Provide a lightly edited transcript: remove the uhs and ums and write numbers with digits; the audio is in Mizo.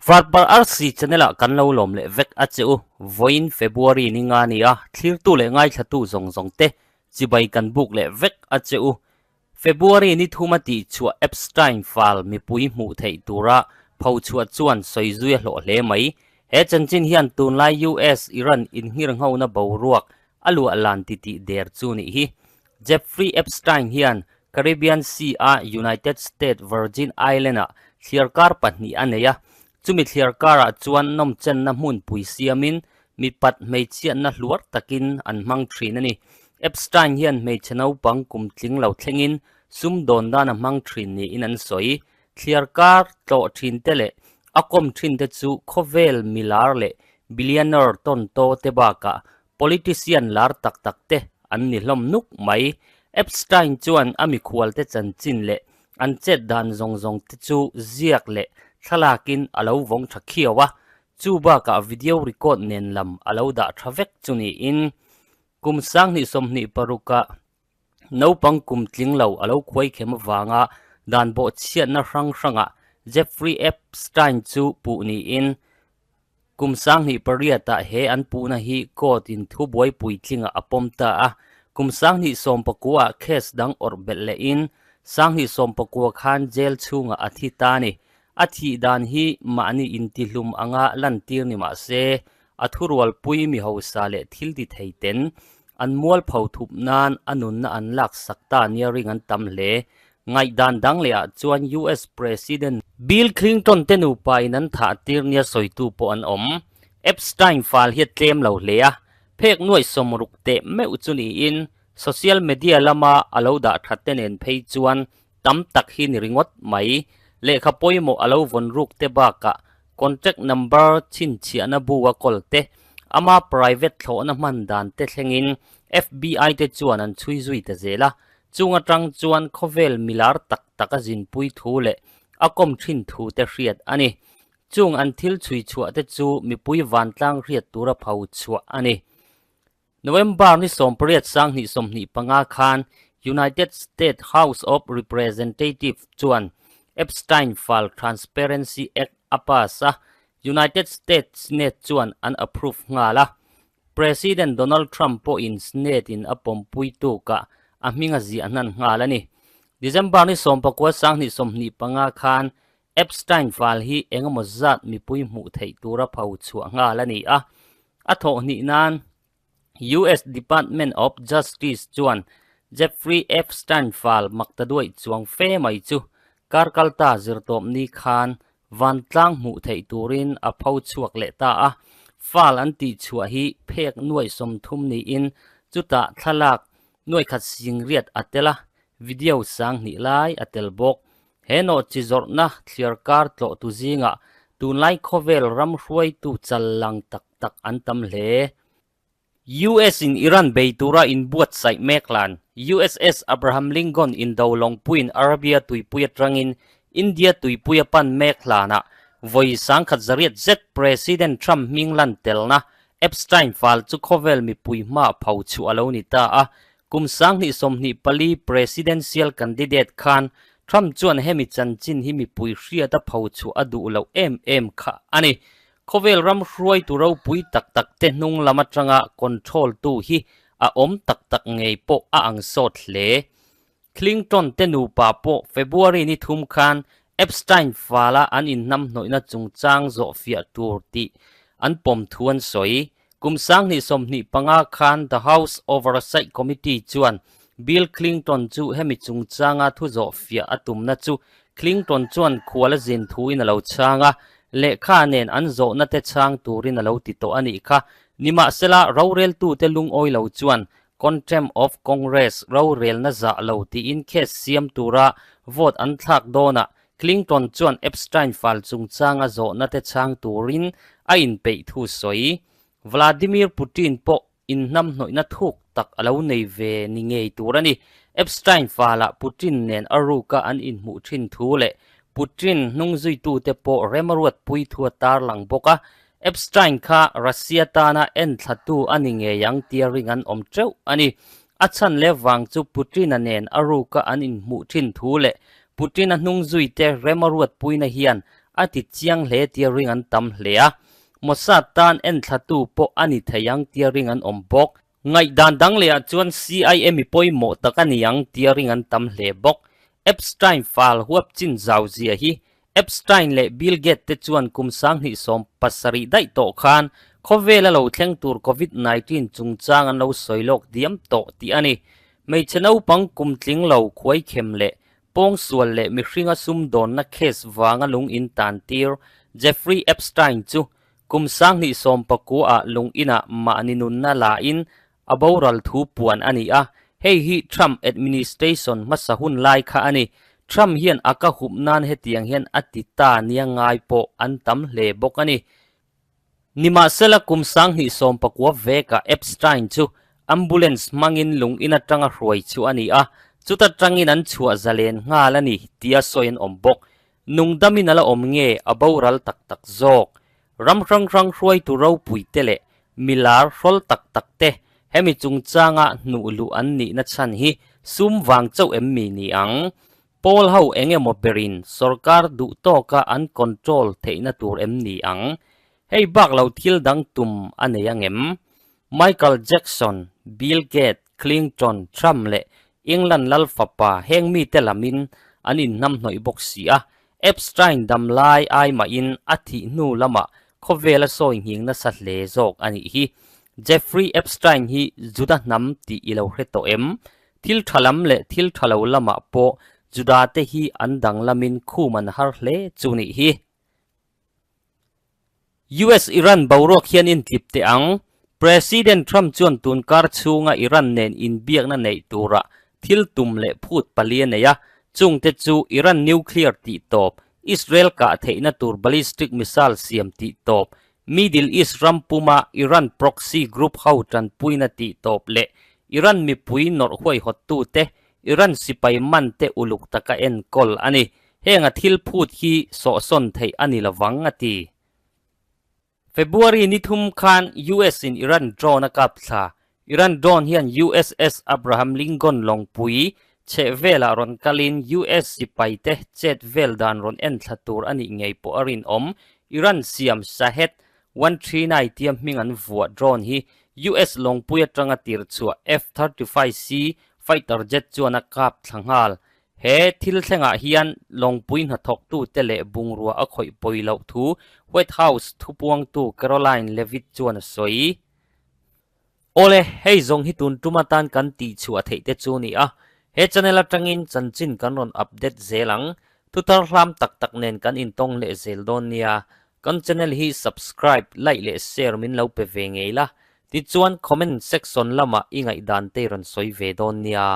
Varpar RC channel ah kan lo lawm leh vek a che u. Vawiin February ni nga ni a, thlirtu leh ngaithlatu zawng zawng te chibai kan buk leh vek a che u. February ni thuma tih chhuah Epstein fal mipui hmuh theih tura pho chhuah chuan sawi zui a hlawh hle mai. He chanchin hian tunlai US Iran inngirnghona boruak a luah lan titih der chu nih hi. Jeffrey Epstein hian Caribbean Sea-a United States Virgin Island-ah thliarkar pahnih a nei a, chumi thliarkarah chuan nawmchenna hmunpui siamin mipat hmeichhiatna hluar takin an hmang thin a ni. Epstein hian hmeichhe naupang kum tling lo thlengin sumdawn dan a hmang thin niin an sawi. Thliarkar tlawh thinte leh a kawm thinte chu khawvel milar leh billionaire tawntaw te bakah Politician lar tak tak te an ni hlawm nuk mai. Epstein chuan a mikhualte chanchin leh an chet dan zawng zawng te chu ziak leh thlalakin a lo vawng tha khiau a, chu bakah video record nen lam a lo dah tha vek chu niin kum 2026 ah Naupang kum tling lo a lo khuai khem avanga dan bawhchhiatna hrang hrangah Jeffrey Epstein chu puh niin kum 2008 ah he an puhna hi court in thubuai puitlingah a pawm ta a. Kum 2019 ah case dang awrh belh lehin 2019 khan jail chhungah a thi ta a ni. A thih dan hi mahni intihlum anga lantir ni mah se a thurualpui mi hausa leh thil ti thei ten An mualpho thup nan a nunna an lak sak ta nia ring an tam hle. Ngaihdan dang leh ah chuan US President Bill Clinton te nupa in an thah tir nia sawitu pawh an awm. Epstein fal hi a tlem lo hle a, phek nuaih sawmruk teh meuh chu niin social media lama a lo dah that te nen phei chuan tam tak hi ni ringawt mai. Lehkha pawimawh a lo vawn ruk te bakah Contact number chhinchhiahna bu a kawl te, ama private thlawhna hman dan te thlengin FBI te chuan an chhui zui ta zel a. Chung atang chuan khawvel milar tak tak a zinpui thu leh a kawm thin thu te hriat a ni. Chung an thil chhui chhuah te chu mipui vantlang hriat tura pho chhuah a ni. November ni 18 2025 khan United States House of Representatives chuan Epstein File Transparency Act a pass a, United States Senate chuan an approve nghal a. President Donald Trump pawhin Senate-in a pawmpui tukah a hming a ziah hnan nghal a ni. December ni 19 2025 khan Epstein file hi engemaw zat mipui hmuh theih tura pho chhuah nghal a ni a. A thawhhnih nan US Department of Justice chuan Jeffrey Epstein file maktaduaih chuang fe mai chu karkalta zirtawpni khan vantlang hmuh theih turin a pho chhuak leh ta a. File an tihchhuah hi phek nuaih 30 niin chutah thlalak nuaihkhat singriat a tel a, video 2000 lai a tel bawk. He nawhchi zawrhna thliarkar tlawhtu zingah tunlai khawvel ram hruaitu chal lang tak tak an tam hle. US in Iran bei tura inbuatsaih mek hlan USS Abraham Lincoln indo lawngpuiin Arabia tuipui atangin India tuipui a pan mek hlanah vawi 1100 zet President Trump hming lan telna Epstein fal chu khawvel mipui hma pho chhuah a lo ni ta a. Kum 2024 presidential candidate khan Trump chuan hemi chanchin hi mipui hriat a pho chhuah a duh loh em em kha a ni. Khawvel ram hruaitu ropui tak tak te hnung lam atanga control tu hi a awm tak tak ngei pawh a ang sawt hle. Clinton te nupa pawh February ni thum khan Epstein fala an inhnamhnawihna chungchang zawhfiah tur tih an pawm thu an sawi. Kum 2025 khan The House Oversight Committee chuan Bill Clinton chu hemi chungchanga thu zawhfiah a tumna chu Clinton chuan khual a zin thuin a lo chhang a, lehkha nen an zawhna te chhang turin a lo ti tawh a nih kha. Nimahsela, roreltute lungawi lo chuan Contempt of Congress rorelna zah lo tiin case siam tura vote an thlak dawnah Clinton chuan Epstein fal chungchanga zawhna te chhang turin a inpeih thu sawi. Vladimir Putin pawh inhnamhnawihna thuk tak a lo nei ve ni ngei tur a ni. Epstein falah Putin nen a ruka an inhmuh thin thu leh Putin hnungzuitute pawh remruatpui thu a tarlang bawk a, Epstein kha Russia tana enthlatu a ni ngei ang tia ring an awm teuh a ni. A chhan leh vang chu Putin-a nen a ruka an inhmuh thin thu leh Putin-a hnung zuite rem a ruatpuina hian a ti chiang hle tia ring an tam hle a. Mossad tan enthlatu pawh a ni thei ang tia ring an awm bawk. Ngaihdan dang lehah chuan CIA mi pawimawh tak a ni ang tia ring an tam hle bawk. Epstein fal huap chin zau zia hi Epstein leh Bill Gates te chuan kum 2017 daih tawh khan khawvela lo thleng tur Covid 19 chungchang an lo sawi lawk diam tawh tih a ni. Hmeichhe naupang kum tling lo khuaikhem leh pawngsual leh mihringa sumdawnna case vanga lung in tan tir Jeffrey Epstein chu kum 2019 ah lung inah mahni nunna la in a boral thu puan a ni a, hei hi Trump administration hmasa hun lai kha a ni. Trump hian a ka hup nan hetiang hian a ti ta nia ngai pawh an tam hle bawk a ni. Nimahsela kum 2019 vekah Epstein chu ambulance hmangin lung in atanga hruai chu a ni a, chuta tangin an chhuah zalen nghal a ni tia sawi an awm bawk. Nungdamin a la awm nge a boral tak tak zawk? Ram hrang hrang hruaitu ropui te leh milar hrawl tak tak te hemi chungchanga hnuh luh an nihna chhan hi sum vang chauh em mi ni ang? Pawl ho eng emaw berin sorkar duh tawka an control theihna tur em ni ang? Hei bak lo thil dang tum a nei angem? Michael Jackson, Bill Gates, Clinton, Trump leh England lal fapa heng mite lamin an inhnamhnawih bawk si a, Epstein dam lai ai mahin a thih hnu lamah khawvel a sawi nghing nasa hle zawk a nih hi. Jeffrey Epstein hi Juda hnam tih i lo hre tawh em? Thil tha lam leh thil tha lo lamah pawh Juda te hi an danglamin khum an har hle chu nih hi. US-Iran boruak hian intlip teh ang. President Trump chuan tun kar chhunga Iran nen inbiakna neih tura thil tum leh phut pali a nei a, chungte chu Iran nuclear tih tawp, Israel kah theihna tur ballistic missile siam tih tawp, Middle East ram puma Iran proxy group ho tanpuina tih tawp leh Iran mipui nawrh huaihawttute Iran sipai man te uluk taka enkawl a ni. Heng a thil phut hi sawhsawn theih a ni lovang, a ti. February ni thum khan US in Iran drone a kap thla. Iran drone hian USS Abraham Lincoln lawngpui chheh velah rawn kalin US sipai te chet vel dan rawn en thla tur a nih ngei pawh a rinawm. Iran siam Shahed 139 tia hming an vuah drone hi US lawngpui atanga tir chhuah F-35C fighter jet chuan a kap thla nghal. He thil thlengah hian lawngpui hnathawktute leh bungrua a khawih pawi loh thu White House thupuangtu Karoline Leavitt chuan a sawi. Awle, hei zawng hi tun tum atan kan tihchhuah theih te chu ni a, he channel atangin chanchin kan rawn update zel ang. Thuthar hlam tak tak nen kan intawng leh zel dawn nia. Kan channel hi subscribe, like leh share min lo pe ve ngei la. Tichuan comment section lamah i ngaihdan te i rawn sawi ve dawn nia.